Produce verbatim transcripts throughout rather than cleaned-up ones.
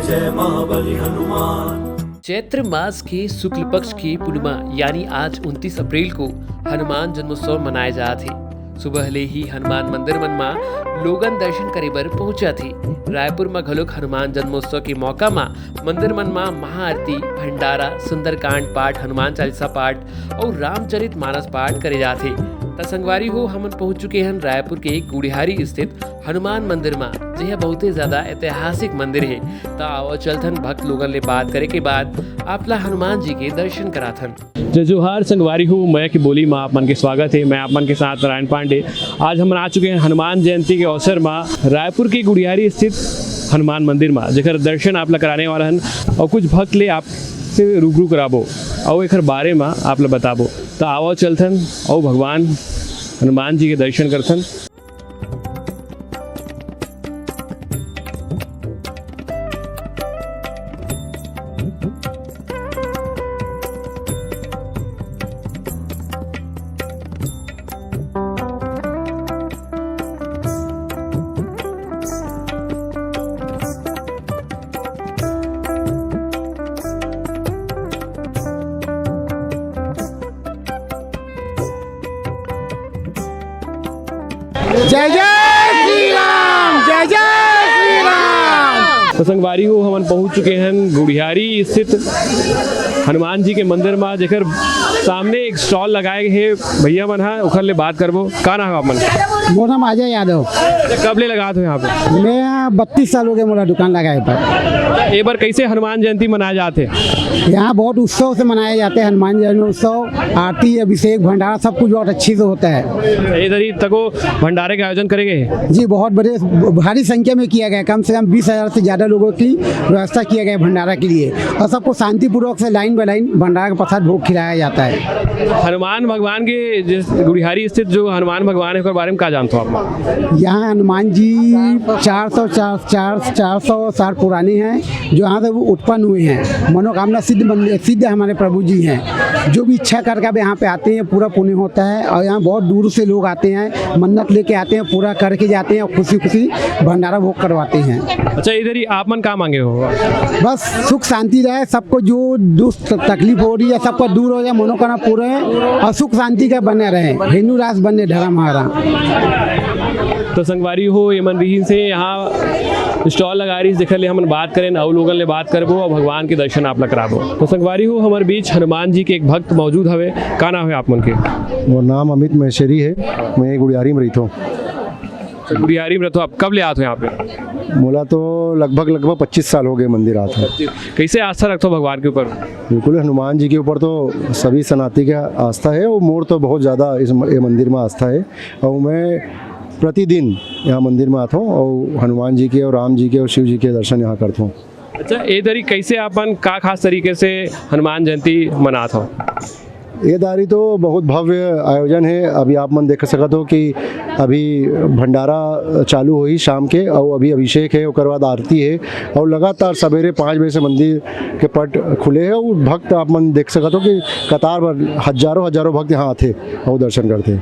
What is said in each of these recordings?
जय महाबली हनुमान। चैत्र मास के शुक्ल पक्ष की पूर्णिमा यानी आज उनतीस अप्रैल को हनुमान जन्मोत्सव मनाए जात हे। सुबह ले ही हनुमान मंदिर मन मा लोगन दर्शन करे बर पहुंचत हे। रायपुर मा घलोक हनुमान जन्मोत्सव के मौका मा मंदिर मन मा महाआरती, भंडारा, सुंदरकांड पाठ, हनुमान चालीसा पाठ अउ रामचरित मानस पाठ करे जात हे। त संगवारी हो, हमन पहुंच चुके हन रायपुर के गुढ़ियारी स्थित हनुमान मंदिर मा, जेह बहुते ज्यादा ऐतिहासिक मंदिर हे। त आवो चलथन भक्त लोगन ले बात करे के बाद आप ला हनुमान जी के दर्शन कराथन। जय जोहार संगवारी हो, मया के बोली मा आप मन के स्वागत हे। मैं आप मन के साथ नारायण पांडे। आज हमन आ चुके हन हनुमान जयंती के अवसर मा रायपुर के गुढ़ियारी स्थित हनुमान मंदिर मा, जेकर दर्शन आप ला कराने वाला हन अउ कुछ भक्त ले आप से रूबरू कराबो अउ एकर बारे मा आप ला बताबो। त आवो चलथन अउ भगवान हनुमान जी के दर्शन करथन। जय जय श्री राम, जय जय श्री राम। तो संगवारी हो, हमन पहुंच चुके हैं गुढ़ियारी स्थित हनुमान जी के मंदिर मा, जेकर सामने एक स्टॉल लगाए हे भैया मन हा, ओखर ले बात करबो। का नाम हे आप मन? मोर नाम अजय यादव। अच्छा, कब ले लगात हो यहाँ पे? मैं यहाँ बत्तीस साल हो गए मोला दुकान लगाए पर। ए बार कैसे हनुमान जयंती मनाए जात हे? यहाँ बहुत उत्सव से मनाए जाते हैं हनुमान जन्मोत्सव, आरती, अभिषेक, भंडारा, सब कुछ बहुत अच्छे से होता है। ए दरी तको भंडारे के आयोजन करे गए हे? जी, बहुत बड़े, भारी संख्या में किया गया, कम से कम बीस हजार से ज़्यादा लोगों की व्यवस्था किया गया है भंडारा के लिए, और सबको शांतिपूर्वक से लाइन बाय लाइन भंडारा का प्रसाद भोग खिलाया जाता है। हनुमान भगवान के जिस गुढ़ियारी स्थित जो हनुमान भगवान हे, ओकर बारे में का जानत हो आप? यहाँ हनुमान जी चार सौ, चार, चार, चार सौ साल पुराने हैं, जो यहाँ से वो उत्पन्न हुए हैं। मनोकामना सिद्ध मंदिर, सिद्ध हमारे प्रभु जी हैं। जो भी इच्छा करके आप यहाँ पे आते हैं, पूरा पुण्य होता है। और यहाँ बहुत दूर से लोग आते हैं, मन्नत लेके आते हैं, पूरा करके जाते हैं और खुशी खुशी भंडारा भोग करवाते हैं। अच्छा, इधर ही आप मन का मांगे हो? बस सुख शांति रहे, सबको जो दुख तकलीफ हो रही है, सबका दूर हो जाए, मनोकामना पूरे है और सुख शांति का बने रहे, हिंदू राष्ट्र बने, धर्म हमारा। तो संगवारी हो, ये मन रिहिस हे यहाँ स्टॉल लगा रहिस, जेकर ले हमन बात करेन, अउ लोगन ले बात करबो अउ भगवान के दर्शन आप ला कराबो। तो संगवारी हो, हमर बीच हनुमान जी के एक भक्त मौजूद हवे। का नाम हे आप मन के? मोर नाम अमित महेश्वरी हे, मैं गुढ़ियारी में रहिथों। तो गुढ़ियारी में रहिथो आप, कब ले आत हो यहाँ पे? मोला तो लगभग, लगभग पच्चीस साल हो गए मंदिर आत हे। कैसे आस्था रखथो भगवान के ऊपर? बिल्कुल, हनुमान जी के ऊपर तो सभी सनाती का आस्था है, और मोर तो बहुत ज़्यादा इस म-, ये मंदिर में आस्था है, और मैं प्रतिदिन यहाँ मंदिर में आता हूँ और हनुमान जी के और राम जी के और शिव जी के दर्शन यहाँ करता हूँ। अच्छा, ए दरी कैसे आप मन का खास तरीके से हनुमान जयंती मनात हो? ये दारी तो बहुत भव्य आयोजन है। अभी आप मन देख सकत हो कि अभी भंडारा चालू होही शाम के, और अभी अभिषेक है, ओकर बाद आरती है, और लगातार सवेरे पाँच बजे से मंदिर के पट खुले हैं, और भक्त आप मन देख सकत हो कि कतार भर हजारों हजारों भक्त यहाँ आथे और दर्शन करथे।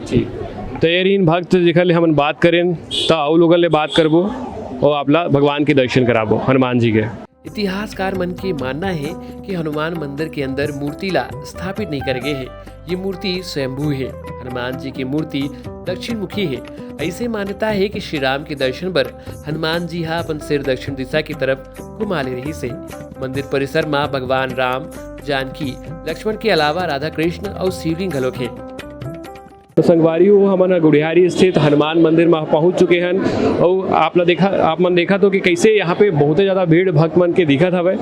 जी, तो ये रहिन भक्त, जेकर ले हमन बात करेन, त अउ लोगन ले बात करबो और आप ला भगवान के दर्शन कराबो, हनुमान जी के। इतिहासकार मन के मानना हे कि हनुमान मंदिर के अंदर मूर्ति ला स्थापित नहीं करे गे हे। ये मूर्ति स्वयंभू हे। हनुमान जी की मूर्ति दक्षिण मुखी हे। ऐसे मान्यता हे कि श्री राम के दर्शन बर हनुमान जी हा अपन सिर दक्षिण दिशा की तरफ घुमा ले रहिस हे। मंदिर परिसर मा भगवान राम, जानकी, लक्ष्मण के अलावा राधा कृष्ण अउ शिवलिंग घलोक हे। तो संगवारी हो, हमन ह गुढ़ियारी स्थित हनुमान मंदिर म पहुंच चुके हन। अउ आप ला देखा, आप मन देखत हो कि कैसे यहाँ पे बहुते ज्यादा भीड़ भक्त मन के दिखत हवय।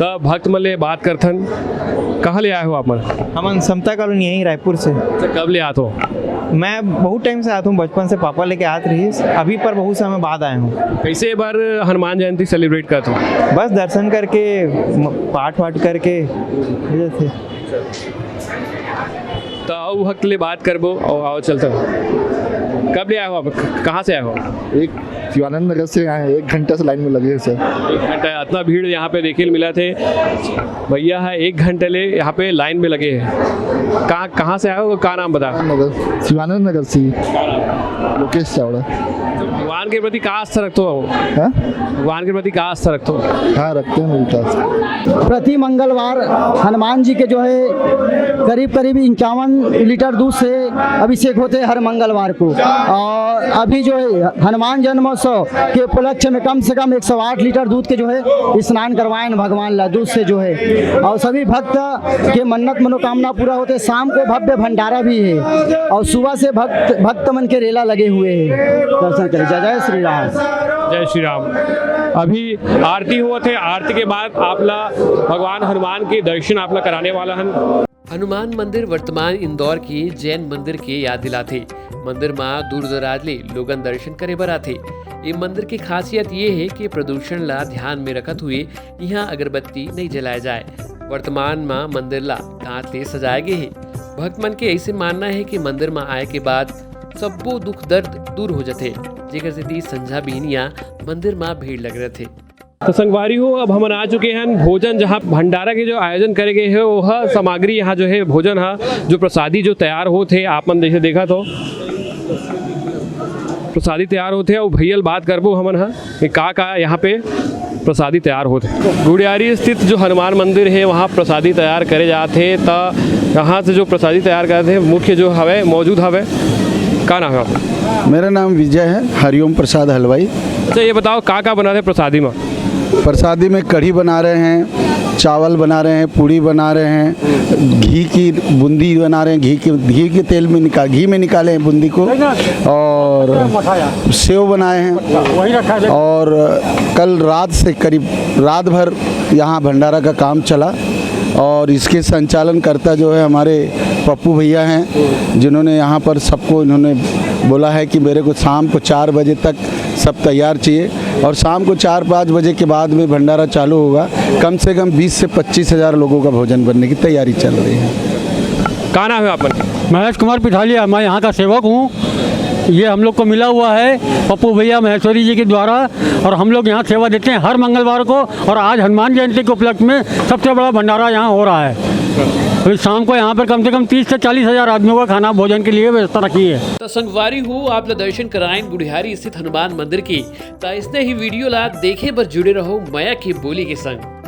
त भक्त मन ले बात करथन, कहाँ ले आए हो आप मन? हमन समता कॉलोनी, यहीं रायपुर से। अच्छा, कब ले आत हो? मैं बहुत टाइम से आता हूँ, बचपन से पापा लेके आत रहिस, अभी पर बहुत समय बाद आया हूँ। कैसे ए बार हनुमान जयंती सेलिब्रेट करत हो? बस दर्शन करके, म-, पाठ वाठ करके, जैसे। त अउ भक्त ले बात करबो, अउ आओ चलता। कब ले आए हो आप? क-, कहाँ से आए हो? एक शिवानंद नगर से आए हैं, एक घंटा से लाइन में लगे हैं सर। एक घंटा, इतना भीड़ यहाँ पे देखे मिलत हे। भैया है एक घंटे ले यहाँ पे लाइन में लगे हैं। कहाँ, कहाँ से आए हो? का नाम बता? नगर, शिवानंद नगर से। लोकेश चावड़ा। भगवान के प्रति का आस्था रखते हो? हाँ? भगवान के प्रति का आस्था रखते हो? हाँ, रखते हैं उल्टा। प्रति मंगलवार हनुमान जी के जो है करीब करीब इक्यावन लीटर दूध से अभिषेक होते हैं हर मंगलवार को। और अभी जो है हनुमान जन्मोत्सव के उपलक्ष्य में कम से कम एक सौ आठ लीटर दूध के जो है स्नान करवाए हैं भगवान ला दूध से जो है। और सभी भक्त के मन्नत मनोकामना पूरा होते। शाम को भव्य भंडारा भी है और सुबह से भक्त भक्त मन के रेला लगे हुए हैं। दर्शन करें। जय जय श्री राम। जय श्री राम। अभी आरती होवत हे, आरती के बाद आपला भगवान हनुमान के दर्शन आपला कराने वाला हन। हनुमान मंदिर वर्तमान इंदौर के जैन मंदिर के याद दिलाथे। मंदिर म दूर दराज ले लोगन दर्शन करे बर आथे। ये मंदिर के खासियत ये हे कि प्रदूषण ला ध्यान में रखत हुए इहाँ अगरबत्ती नइ जलाए जाए। वर्तमान म मंदिर ला कांच ले सजाए गे हे। भक्त मन के ऐसे मानना हे कि मंदिर म आए के बाद सब्बो दुख दर्द दूर हो जथे, जेकर सेती संझा बिहनिया मंदिर म भीड़ लगे रथे। तो संगवारी हो, अब हमन आ चुके हन भोजन, जहाँ भंडारा के जो आयोजन करे गए हे, वह सामग्री यहाँ जो है भोजन हा, जो प्रसादी जो तैयार होत हे, आप मन जैसे देखत हो प्रसादी तैयार होत हे। और भैया ल बात करबो हमन हा कि का का यहाँ पे प्रसादी तैयार होत हे। गुढ़ियारी स्थित जो हनुमान मंदिर हे, वहाँ प्रसादी तैयार करे जात हे। त यहाँ से जो प्रसादी तैयार करत हे, मुख्य जो हवे मौजूद हवे, का नाम है आपका? मेरा नाम विजय है, हरिओम प्रसाद हलवाई। अच्छा, ये बताओ का का बना रहे प्रसादी में? प्रसादी में कढ़ी बना रहे हैं, चावल बना रहे हैं, पूड़ी बना रहे हैं, घी की बूंदी बना रहे हैं, घी के घी के तेल में निकाल घी में निकाले हैं बूंदी को, और सेव बनाए हैं। और कल रात से करीब रात भर यहाँ भंडारा का काम चला और इसके संचालनकर्ता जो है हमारे पप्पू भैया हैं, जिन्होंने यहाँ पर सबको इन्होंने बोला है कि मेरे को शाम को चार बजे तक सब तैयार चाहिए और शाम को चार पाँच बजे के बाद में भंडारा चालू होगा। कम से कम बीस से पच्चीस हज़ार लोगों का भोजन बनने की तैयारी चल रही है। का नाम है आपका? महेश कुमार पिठालिया, मैं यहाँ का सेवक हूँ। ये हम लोग को मिला हुआ है पप्पू भैया महेश्वरी जी के द्वारा, और हम लोग यहाँ सेवा देते हैं हर मंगलवार को। और आज हनुमान जयंती के उपलक्ष्य में सबसे बड़ा भंडारा यहाँ हो रहा है। अभी शाम को यहाँ पर कम से कम तीस से चालीस हज़ार आदमियों का खाना भोजन के लिए व्यवस्था रखी है। त संगवारी हो, आप ला दर्शन कराएन गुढ़ियारी स्थित हनुमान मंदिर के। त इसने ही वीडियो ला देखे बर जुड़े रहो मया के बोली के संग।